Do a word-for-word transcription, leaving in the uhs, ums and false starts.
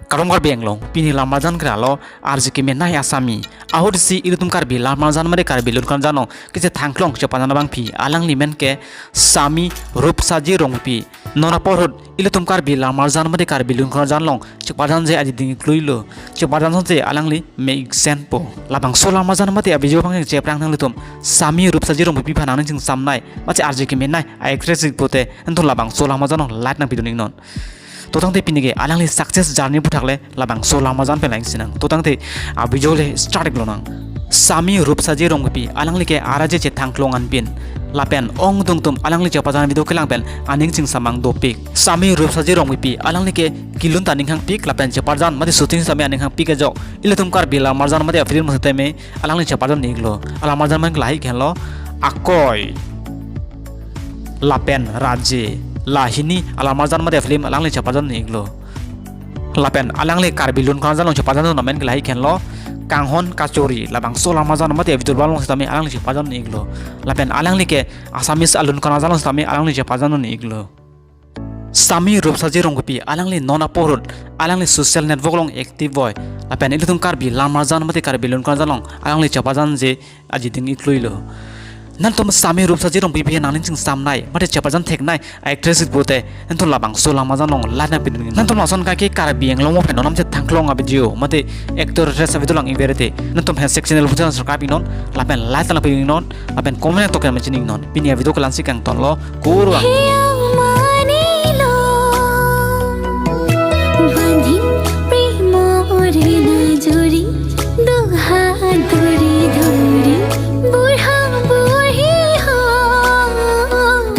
Kardom Karbi Anglong, pini lamarjan kra lo, arje kemenei asami. Ahut si ilitum Karbi lamarjan mate Karbi lun kranjan along kechethangklong chepajan abangpi, alangli men ke Sami Rupsaji Rongpipi. Non apor ahut ilitum Karbi lamarjan mate Karbi lun kranjan along chepajanji aji ding-ikluilo. Chepajan sonsi alangli me-iksenpo. Labangso lamarjan mate avideo abang cheprang nanglitum Sami Rupsaji Rongpipi aphan nangning chingsamnei mate arje kemenei a-actress ik pute, nangtum labangso lamarjan along like nangpidun iknon. To tangte pini ke alangli success journey aphuthak le labangso lamarjan pen lang-ik sinang. To tangte avideo le start ik lonang. Sami Rupsaji Rongpipi, alangli ke araje chethangklong anpin. Lapen ongdung atum alangli chepajan avideo kelang pen aning chingsamang dopik. Sami Rupsaji Rongpipi, alangli ke kelun ta aning hangpik lapen chepajan mate shooting sitame aning hangpik ajok ilitum Karbi lamarjan mate a-film sitame alangli chepajan un-iklo. Alamarjan men ke lahei henlo, Akoi lapen Raje, la hini alamarjan mate a-film alangli chepajan un-iklo. Lapen alangli Karbi lun kranjan along chepajan un-iknon men ke lahei henlo, Kanghon Kachori, labangso lamarjan mate avideo album along sitame alangli chepajan un-iklo. Lapen alangli ke Assamese alun kranjan along sitame alangli chepajan un-iklo. Sami Rupsaji Rongpipi, alangli non apor ahut alangli social network along active voi. Lapen ilitum Karbi lamarjan mate Karbi lun kranjan along alangli chepajanji aji ding-ikluilo. Nangtum Sami Rupsaji Rongpipi nangning chingsamnei mate chepajan theknei a-actress ik pute, nangtum labangso lamarjan along like nangpidun iknon. Nangtum lason kake Karbi Anglong pen non chethangklong avideo mate actor actress avideo lang-ik ber te, nangtum hashtag channel aphuthak subscribe iknon, lapen like ta nangpidun iknon, lapen comment nangtok pen mention iknon. Pini avideo ke la-ansi kangtonlo, kurvangthu.